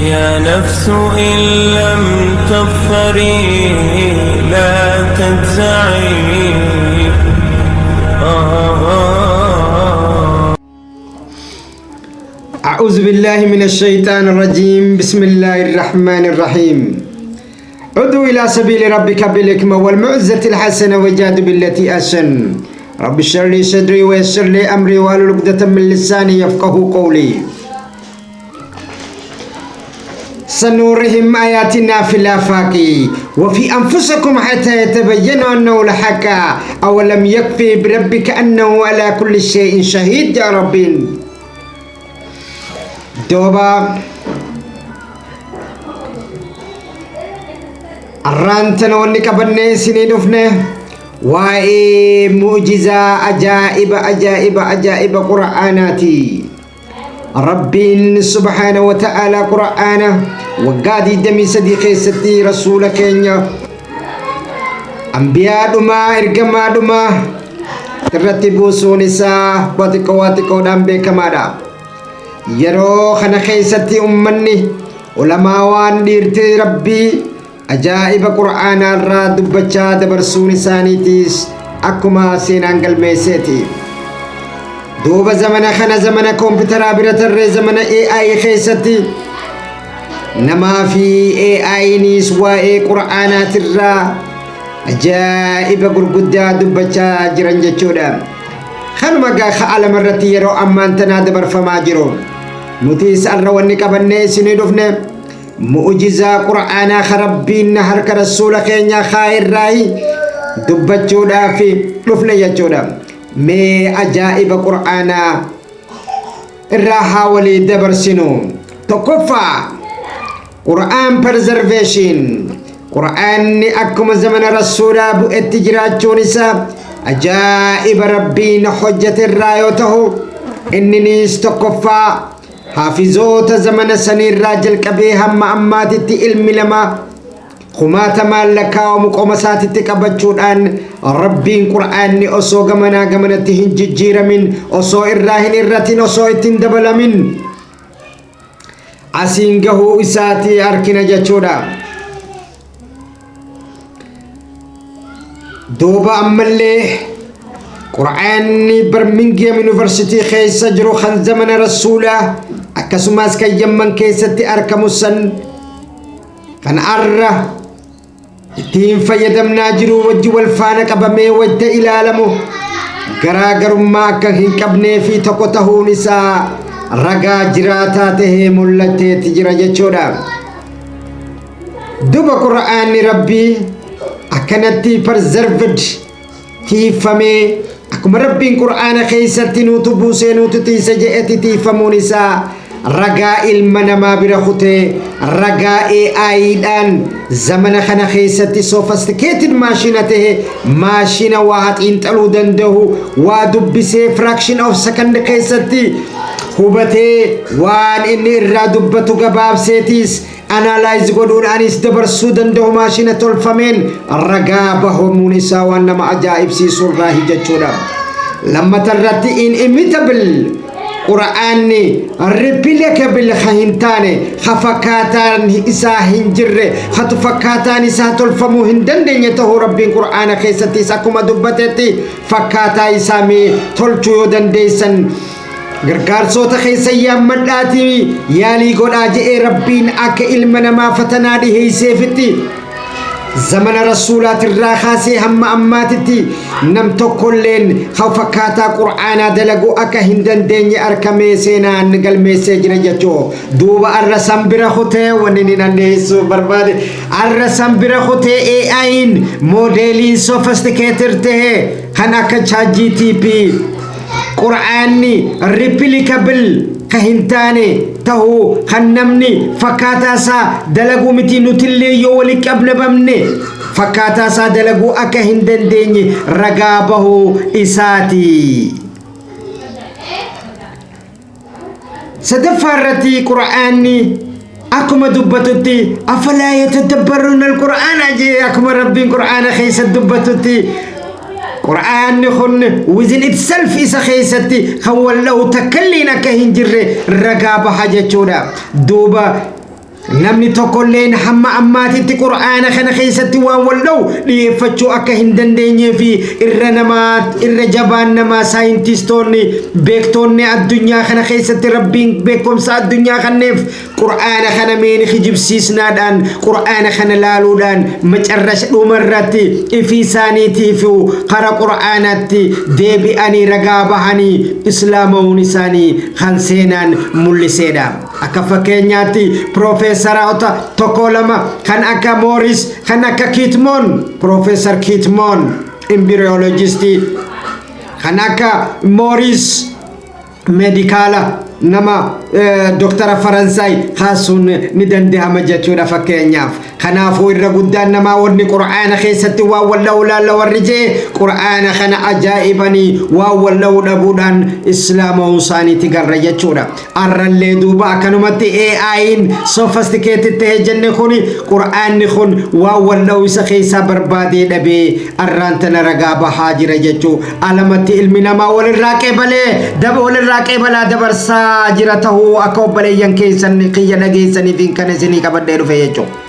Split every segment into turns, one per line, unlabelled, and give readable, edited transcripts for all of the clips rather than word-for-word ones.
يا نفس إن لم تظفري لا تجزعي.
أعوذ بالله من الشيطان الرجيم. بسم الله الرحمن الرحيم. ادع إلى سبيل ربك بالحكمة والموعظة الحسنة وجادل بالتي أحسن. رب اشرح لي صدري ويسر لي أمري واحلل عقدة من لساني يفقه قولي. سنورهم آياتنا في الآفاق وفي أنفسكم حتى يتبين أنه الحق، أولم يكفي بربك أنه على كل شيء شهيد. يا ربي دوبا arraan tana wanni qabannee isinii dhufne waa'ee mu'jizaa ajaa'iba ajaa'iba ajaa'iba qura'aanaati. Rabbiin subhaana wa ta'aalaa qura'aana waggaa 23 keessatti rasuula keenya ambiyaa dhumaa ergamaa dhumaa irratti buusuun isaa waa xiqqoo waa xiqqoodhaan beekamaadha. Yeroo kana keessatti ummanni ulamaa waan dhiirti rabbii ajaa'iba qura'aanaa irraa dubbachaa dabarsuun isaaniitiis akkuma seenaan galmeesseeti. Duuba zamana kana zamana koompitaraa bira tarree zamana AI keessatti namaa fi AInis waa'ee qura'aanaatirraa ajaa'iba gurguddaa dubbachaa jiran jechuudha. Kanuma gaafa alama irratti yeroo ammaan tanaa dabarfamaa jiru. Nutis arra wanni qabannee isinii dhufne mu'ujizaa qura'aanaa ka rabbiin harka rasuula keenyaa kaayirraayi dubbachuudhaaf dhufne jechuudha. Mee ajaa'iba qura'aanaa irraa haa walii dabarsinu. Tokkoffaa, Qura'aan preservation. Qura'aanni akkuma zamana rasuulaa bu'etti jiraachuun isaa ajaa'iba rabbiin hojjete irraa yoo ta'u, inniniis tokkoffaa haafizoota zamana saniirraa jalqabee hamma ammaatitti ilmi namaa kumaatamaan lakkaa'amu qoma isaatitti qabachuudhaan rabbiin qura'aanni osoo gamanaa gamanatti hin jijjiiramin, osoo irraa hin irratin, osoo ittiin dabalamin asiin gahuu isaatii arkina jechuudha. Duuba ammallee qura'aanni Birmingham University keessa jiru kan zamana rasuulaa akkasumas kan Yamman keessatti argamu san kan arra ittiin fayyadamnaa jiru wajji wal faana qabamee wajja ilaalamu garaagarummaa akka hin qabnee fi tokko tahuun isaa ragaa jiraataa tahee mul'ateeti jira jechuudha. Duba qura'aanni rabbii akkanatti preserved tiifamee akkuma rabbiin qura'aana keessatti nuutu buusee nuutu tiisa je'etti tiifamuun isaa ragaa ilma namaa bira kutee ragaa AIdhaan zamana kana keessatti sophisticated maashina tahe, maashina waa xiinxaluu danda'u, waa dubbisee fraction of second keessatti hubatee waan inni irraa dubbatu gabaabseetiis analyze godhuudhaanis dabarsuu danda'u maashina tolfameen ragaa bahamuun isaa waan nama ajaa'ibsiisu irraa jechuudha. Lammata irratti, inimitable. Qura'aanni replicable ka hin taane, ka fakkaataan isaa hin jirre, ka fakkaataan isaa tolfamuu hin dandeenye ta'uu rabbiin qura'aana keessattis akkuma dubbatetti fakkaataa isaa mee tolchuu yoo dandeessan gargaarsoota keessa yaammadhaatii yaalii godhaa je'ee rabbiin akka ilma namaa fatanaa dhiheeyseefitti zamana rasuulaatirraa kaasee hamma ammaatitti nam tokkolleen kan fakkaataa qur'aanaa dalaguu akka hin dandeenye arkamee seenaan galmeessee jira jechuu. Duuba arra san bira kutee wanni ni nandeessuu barbaade arra san bira kutee AI'n moodeliin sophisticated tahe kan akka ChatGPT qur'aanni replicable ka hin taane tahuu, kan namni fakkaataa isaa dalaguu miti nutillee yoo wali qabnabamne fakkaataa isaa dalaguu akka hin dandeenye ragaa bahuu isaati. Sadaffaa irratti, qura'aanni akkuma dubbatutti أفلا يتدبرون القرآن jee akkuma rabbiin qura'aana keessa dubbatutti qura'aanni kun within itself isa keessatti kan wal'ahu takkalliin akka hin jirre ragaa baha jechuudha. Duuba Namni tokkolleen hamma ammaatitti Qur'aana kana keessatti waan wal dha'u dhiyeeffachuu akka hin dandeenyee fi irra namaa irra jabaan namaa, saayintistoonni, beektoonni addunyaa kana keessatti Rabbiin beekumsa addunyaa kanneef, Qur'aana kana meeni kijibsiisnaadhaan Qur'aana kana laaluudhaan macarrasha dhumarratti ifii isaaniitiif kara Qur'aanaatti deebi'anii ragaa bahanii islaama'uun isaanii kan seenaan mul'iseedha. Akka fakkeenyaatti piroofeesaroota tokko lama kan akka Mooris, kan akka Kitmoon, Piroofeesar Kitmoon embryologist, kan akka Mooris medical nama doktara Faransaay kaasuun ni danda'ama jechuudha fakkeenyaaf. Kanaafuu irra guddaan namaa wanni Qur'aana keessatti waan walla'u laalla warri jee Qur'aana kana ajaa'ibanii waan walla'u dhabuudhaan islaama'uu isaaniiti garra jechuudha. Arrallee duuba akkanumatti AI'n sophisticated ta'e jenne kuni Qur'aanni kun waan walla'u isa keessaa barbaadee dhabee arraan tana ragaa bahaa jira jechuu. Alamatti ilmi namaa walirraa qeebalee daba walirraa qeebalaa dabarsaa jira tahuu akka obboleeyyan keessan kiyya dhageessaniif kan isinii qabadhee dhufe jechuudha.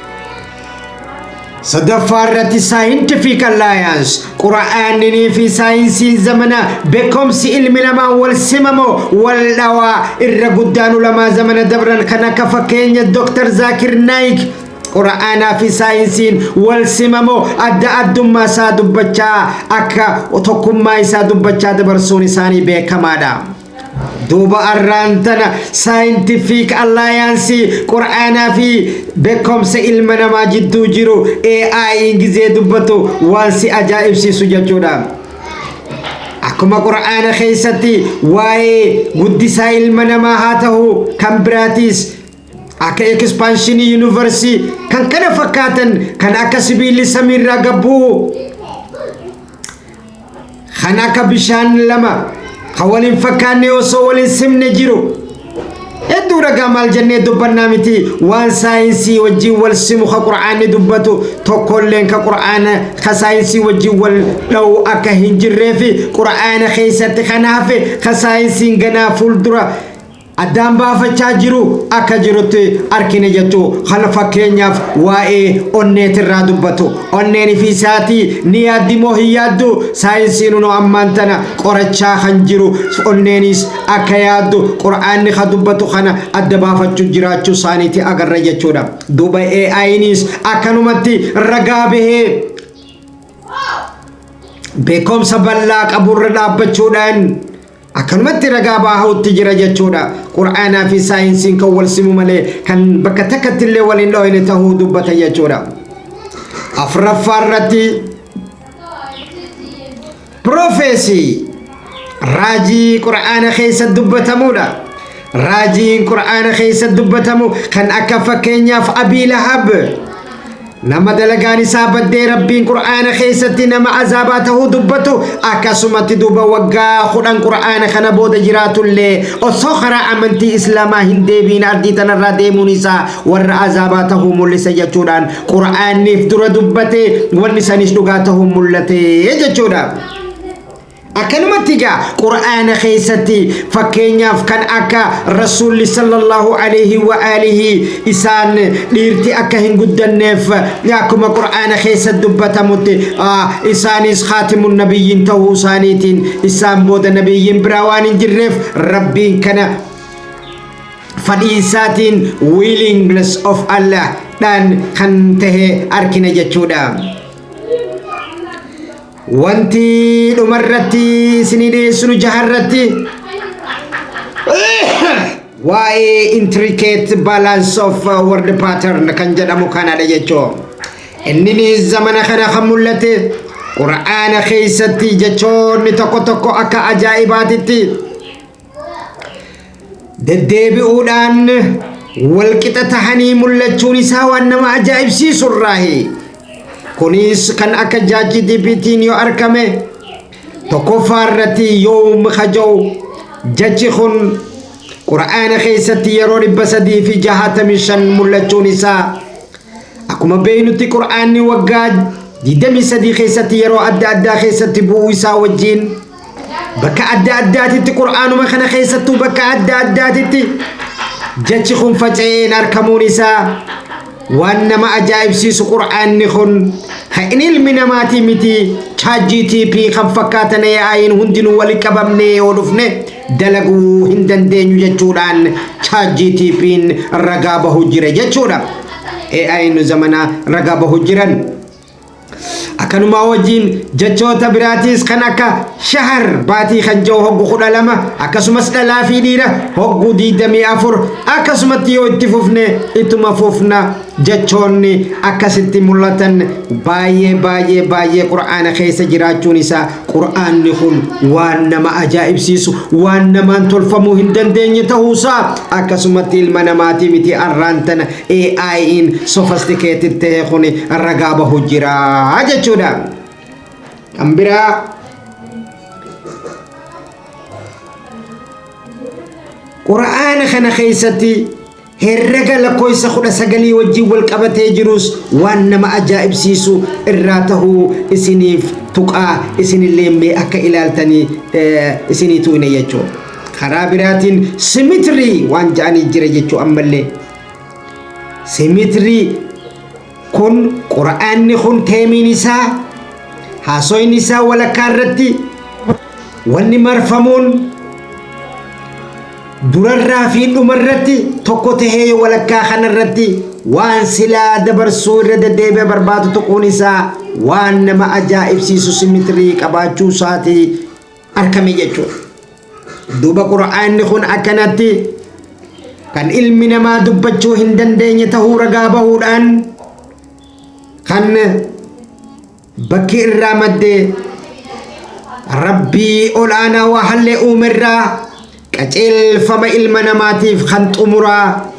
Sadaffaa irratti scientific alliance, Qura'aanninii fi saayinsiin zamana beekumsi ilmi namaa wal simamoo wal dhawaa irra guddaan ulamaa zamana dabran kan akka fakkeenya Dr. Zaakir Naayik Qura'aanaa fi saayinsiin wal simamoo adda addummaa isaa dubbachaa akka tokkummaa isaa dubbachaa dabarsuun isaanii beekamaadha. Duuba arraan tana scientific alliance Qur'aanaa fi beekumsa ilma namaa jidduu jiru AI gizee dubbatu waan si ajaa'ibsiisu jechuudha. Akkuma Qur'aana keessatti waa'ee guddisaa ilma namaa haa ta'u, kan biraatiis akka expansion universe kan kana fakkaatan, kan akka sibiilli samiirraa gabbuu, kan akka bishaan lama kan waliin fakkaanne osoo waliin simne jiru hedduu ragaa maal jennee dubbannaa miti. Waan saayinsii wajjin wal simu ka Qur'aanni dubbatu tokkolleen ka Qur'aana ka saayinsii wajjin wal dha'u akka hin jirree fi Qur'aana keessatti kan hafe ka saayinsiin ganaa fuuldura addaan baafachaa jiru akka jirutti argine jechuu. Kana fakkeenyaaf waa'ee onneetirraa dubbatu, onneen fi isaatii ni yaaddi moo hin yaaddu? Saayinsiin nu ammaan tana qorachaa kan jiru onneenis akka yaaddu Qur'aanni ka dubbatu kana adda baafachuu jiraachuu isaaniiti agarra jechuudha. Duuba AI'nis akkanumatti ragaa bahee beekumsa bal'aa qaburra dhaabbachuudhaan akkanumatti ragaa baahuutti jira jechuudha. Qur'aanaa fi saayinsiin kan wal simu malee kan bakka takkatti illee waliin dhoyne tahuu dubbata jechuudha. Afuraffaa irratti prophecy, raajii Qur'aana keessa dubbatamuudha. Raajiin Qur'aana keessa dubbatamu kan akka fakkeenyaaf Abii Lahab, nama dalagaan isaa baddee Rabbiin Qur'aana keessatti nama azaabaa tahuu dubbatu, akkasumatti duuba waggaa 10 Qur'aana kana booda jiraatullee osoo karaa amantii Islaamaa hin deebiin ardii tanarraa deemuun isaa warra azaabaa tahuu mul'isa jechuudhaan Qur'aanniif dura dubbate wanni sanis dhugaa tahuu mul'ate jechuudha. Akkanumatti egaa Qur'aana keessatti fakkeenyaaf kan akka Rasuulli sallallahu alaihi wa alihi isaan dhiirti akka hin guddanneef akkuma Qur'aana keessatti dubbatamutti isaanis khaatimun nabiyyiin ta'uu isaaniitiin isaan booda nabiyyiin biraa waan hin jirreef Rabbiin kana fadhii isaatiin, willingness of Allah dhaan kan tahe arkina jechuudha. Wanti dhumarratti isinii dhiyeessinu jaharratti waa'ee intricate balance of word pattern kan jedhamu kanadha jechuu. Inni zamana kana kan mul'ate Qur'aana keessatti jechoonni tokko tokko akka ajaa'ibaatitti deddeebi'uudhaan walqixa tahanii mul'achuun isaa waan nama ajaa'ibsiisu irraahi. Kunis kan akka ChatGPT'n yoo argame tokkoffaa irratti yoom kaja'u jechi kun Qur'aana keessatti yeroo 365 mul'achuun isaa, akkuma beeynutti Qur'aanni waggaa 23 keessatti yeroo adda addaa keessatti bu'uu isaa wajjiin bakka adda addaatitti Qur'aanuma kana keessattuu bakka adda addaatitti Jechi kun faca'een argamuun isaa waan nama ajaa'ibsiisu. Qur'aanni kun kan ilmi namaatii miti, ChatGPT kan fakkaatan AI'n hundinuu wali qabamnee yoo dhufne dalaguu hin dandeenyu jechuudhaan ChatGPT'n ragaa bahu jira jechuudha. AI'n zamana ragaa bahu jiran. Akkanumaa wajjin jechoota biraatiis kan akka shahar, baatii kan jiru, hoggu 12, akkasumas dhalaa fi dhiira hoggu 24, akkasumatti yoo itti fufne ittuma fufna, jechoonni akkasitti mul'atan baay'ee baay'ee baay'ee Qur'aana keessa jiraachuun isaa Qur'aanni kun waan nama ajaa'ibsiisu, waan namaan tolfamuu hin dandeenye ta'uusaa, akkasumatti ilma namaatii miti, arraan tana AI'n sophisticated ta'e kun ragaa bahu jira jechuudha. Kan biraa, Qur'aana kana keessatti herrega lakkoofsa 19 wajjin wal qabatee jirus waan nama ajaa'ibsiisu irraa tahuu isiniif tuqaa, isinillee mee akka ilaaltanii isinii tuqne jechuudha. Karaa biraatiin symmetry waan ja'anii jira jechuu. Ammallee symmetry kun, Qur'aanni kun teemiin isaa, haasoyni isaa walakkaa irratti wanni marfamuun durarraa fi dhumarratti tokko tahee, walakkaa kanarratti waan silaa dabarsuu irra deddeebi'ee barbaadu tuquun isaa waan nama ajaa'ibsiisu symmetry qabaachuu isaatii argame jechuudha. Duuba Qur'aanni kun akkanatti kan ilmi namaa dubbachuu hin dandeenye tahuu ragaa bahuudhaan, kan bakki irraa maddee Rabbii ol'aanaa waa hallee uumerraa, qajeelfama ilma namaatiif kan xumuraa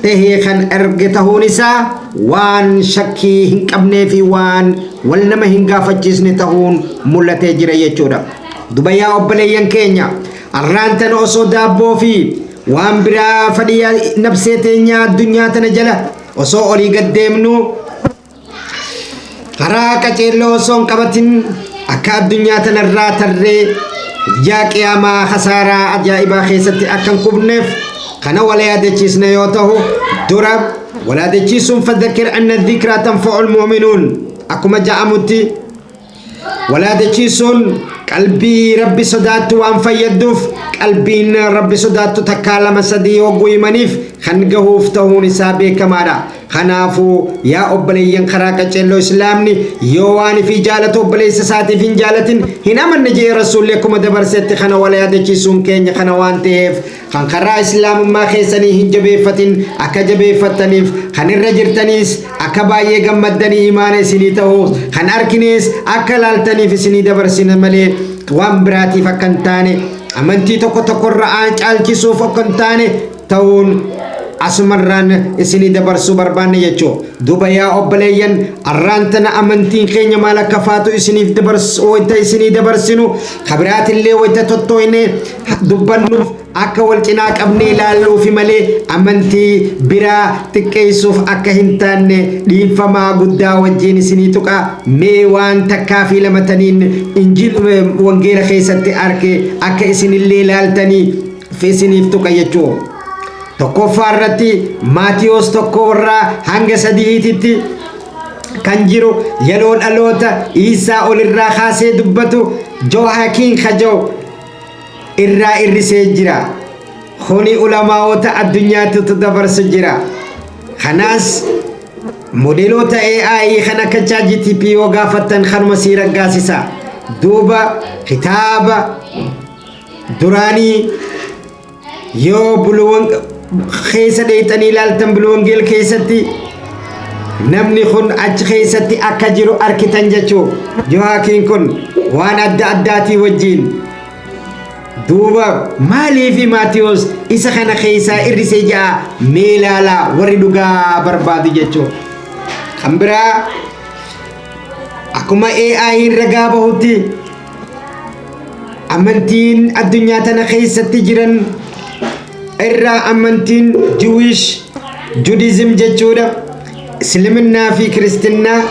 tahee kan erge tahuun isaa waan shakkii hin qabnee fi waan wal nama hin gaafachiisne tahuun mul'atee jira jechuudha. Duba yaa obboleeyyan keenya, arraan tana osoo daabboo fi waan biraa fadhii nabsee teenyaa addunyaa tana jala osoo olii gad deemnu, karaa qaceelloo osoo hin qabatin akka addunyaa tanarraa tarree guyyaa qiyaamaa kasaaraa ajaa'ibaa keessatti akka hin kufneef kana wal yaadachiisne yoo ta'u, dura wal yaadachiisuun فذكر أن الذكرى تنفع المؤمنون akkuma ja'amutti, wal yaadachiisuun qalbii Rabbi sodaattu waan fayyadduuf, qalbiin Rabbi sodaattu takkaa, lama, sadii hogguu himaniif kan gahuuf ta'uun isaa beekamaadha. Kanaafuu yaa obboleeyyan, karaa qaceelloo Islaamni yoo waan ifii jaalatu obboleessa isaatiif hin jaalatin hin amanne jee Rasuulli akkuma dabarsetti, kana wal yaadachiisuun keenya kana waan ta'eef, kan karaa Islaamummaa keessanii hin jabeeffatin akka jabeeffattaniif, kan irra jirtaniis akka baay'ee gammaddanii imaana isinii ta'u, kan arkinees akka laaltaniif isinii dabarsina malee waan biraatiif akka hin taane, amantii tokko tokkorra caalchisuuf akka hin taane ta'uun asumarraan isinii dabarsuu barbaanne jechuu. Duuba yaa obboleeyyan, arraan tana amantiin keenya maal akka faatu isiniif dabarsu wayita isinii dabarsinu, kabiraatillee wayita tottoyne dubbannuuf akka wal cinaa qabnee ilaalluufi malee amantii biraa xiqqeessuuf akka hin taanne dhiifamaa guddaa wajjin isinii tuqa. Mee waan takkaa fi lamataniin Injil wangeela keessatti arge akka isinillee ilaaltanii isiniif tuqa jechuu. Tokkoffaa irratti Maatiyoos 1 irraa hanga 3titti kan jiru, yeroo dhaloota Iisaa olirraa kaasee dubbatu, Joohakiin Kajoo irraa irrisee jira. Kuni ulamaa'ota addunyaatti dabarsu jira. Kanaas modeeloota AI kan akka ChatGPT yoo gaafattan kanuma sii raggaasisa. Duuba kitaaba duraanii yoo buluwan keessa dheeyxanii ilaaltan, buluwangeel keessatti namni kun achi keessatti akka jiru arkitan jechuu, Johaakiin kun waan adda addaatii wajjiin. Duuba maaliifi Maatiyoos isa kana keessaa irrisee ja'a? Mee ilaalaa warri dhugaa barbaadu jechuu. Kan biraa, akkuma AI ragaa bahutti, amantiin addunyaa tana keessatti jiran irraa amantiin Jewish, Judaism jechuudha, Isliminnaa fi Kiristinnaa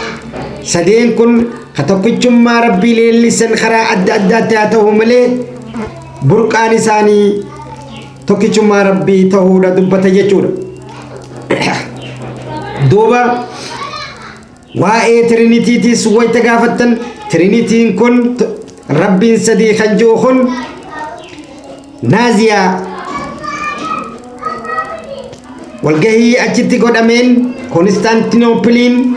sadeen kun ka tokkichummaa Rabbii leellisan karaa adda addaatti haa ta'u malee, burqaan isaanii Tokkichummaa Rabbii ta'uudha dubbata jechuudha. Duuba waa'ee Trinity tis wayita gaafattan, Trinity n kun, Rabbiin sadii kan jiru kun, Naaziyaa walgahii achitti godhameen Koonistaantinoopiliin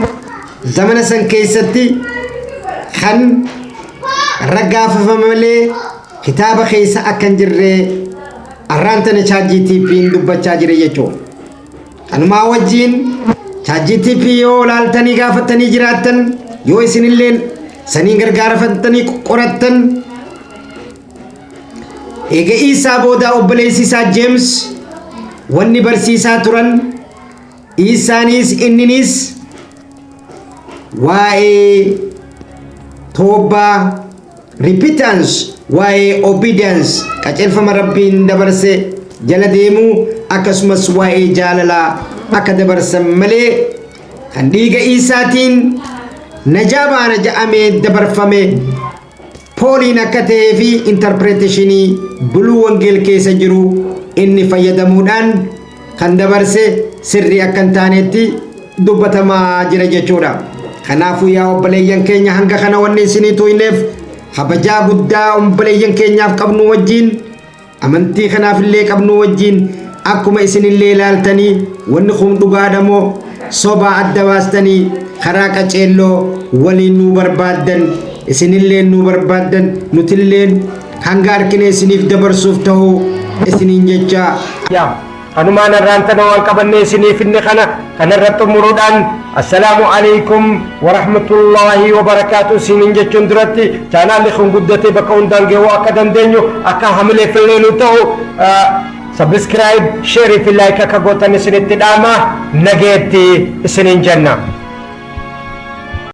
zamana san keessatti kan raggaafafame malee kitaaba keessa akka hin jirre arraan tana ChatGPT'n dubbachaa jira jechuudha. Kanumaa wajjiin ChatGPT yoo laaltanii gaafatanii jiraattan, yoo isinillee saniin gargaarafatanii qorattan, eega Isaa booda obboleessi isaa James wanni barsiisaa turan, Isaanis inninis waa'ee toobbaa, repentance, waa'ee obedience, qajeelfama Rabbiin dabarse jala deemuu, akkasumas waa'ee jaalalaa akka dabarsan malee kan dhiiga Isaatiin najaa baana ja'amee dabarfame Pooliin akka ta'ee fi interpretation buluu wangeel keessa jiru inni fayyadamuudhaan kan dabarse sirrii akka hin taanetti dubbatamaa jira jechuudha. Kanaafuu yaa obboleeyyan keenya, hanga kana wanni isinii tuyneef kabajaa guddaa obboleeyyan keenyaaf qabnu wajjin, amantii kanaaf illee qabnu wajjin, akkuma isinillee ilaaltanii wanni kun dhugaadha moo sobaa adda baastanii karaa qaceelloo waliin nuu barbaaddan, isinillee nuu barbaaddan, nutilleen hanga harkine isiniif dabarsuuf ta'uu isiniin jecha.
Yaa kanumaan irraan tana waan qabannee isiniif inni kana kanarra xumuruudhaan, assalaamu alaikum warahmatullaahi wabarakaatu isiniin jechuun duratti, chaanaalli kun guddatee bakka hundaan gahuu akka dandeenyu, akka hamileeffillee nu ta'u, subscribe, share fi like akka gootan isinitti dhaama. Nageetti isiniin jenna.